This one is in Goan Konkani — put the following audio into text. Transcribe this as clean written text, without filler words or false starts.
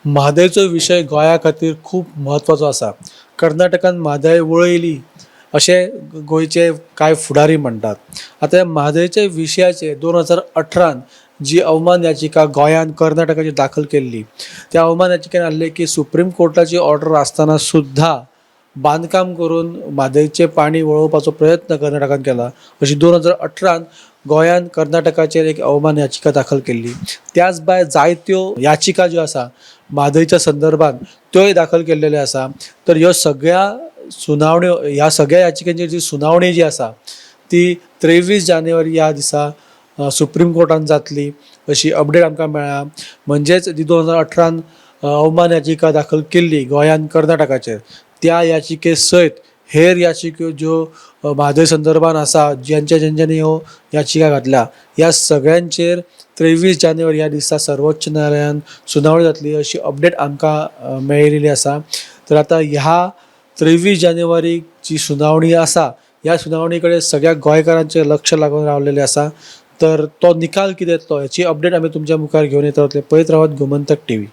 म्हादयचो विशय गोंया खातीर खूब म्हत्वाचो आसा. कर्नाटकान म्हादय वळयली अशें गोंयचे कांय फुडारी म्हणटात. आतां ह्या म्हादयच्या विशयाचेर 2018 जी अवमान याचिका गोंयान कर्नाटकाचेर दाखल केल्ली, त्या अवमान याचिकेन आसलें की सुप्रीम कोर्टाची ऑर्डर आसतना सुद्दां बांदकाम करून म्हादयचें पाणी वळोवपाचो प्रयत्न कर्नाटकान केला, अशी 2018 गोंयान कर्नाटकाचेर एक अवमान याचिका दाखल केल्ली. त्याच भायर जायत्यो याचिका ज्यो आसा म्हादयच्या संदर्भात त्योय दाखल केल्लेल्यो आसा. तर ह्यो सगळ्या सुनावण्यो, ह्या सगळ्या याचिकेंची जी सुनावणी जी आसा ती 23 जानेवारी ह्या दिसा सुप्रीम कोर्टान जातली अशी अपडेट आमकां मेळ्ळा. म्हणजेच जी 2018 अवमान याचिका दाखल केल्ली गोंयान कर्नाटकाचेर, त्या याचिके सयत हेर याचिक्यो ज्यो म्हादय संदर्भान आसा, ज्यांच्या ज्यांच्यानी ह्यो याचिका घातल्या, ह्या सगळ्यांचेर 23 जानेवारी ह्या दिसा सर्वोच्च न्यायालयान सुनावणी जातली अशी अपडेट आमकां मेळिल्ली आसा. तर आतां ह्या 23 जानेवारीक जी सुनावणी आसा, ह्या सुनावणी कडेन सगळ्या गोंयकारांचें लक्ष लागून रावलेलें आसा. तर तो निकाल कितें येतलो हेची अपडेट आमी तुमच्या मुखार घेवन येत रावतले. पळयत रावात गोमंतक टीव्ही.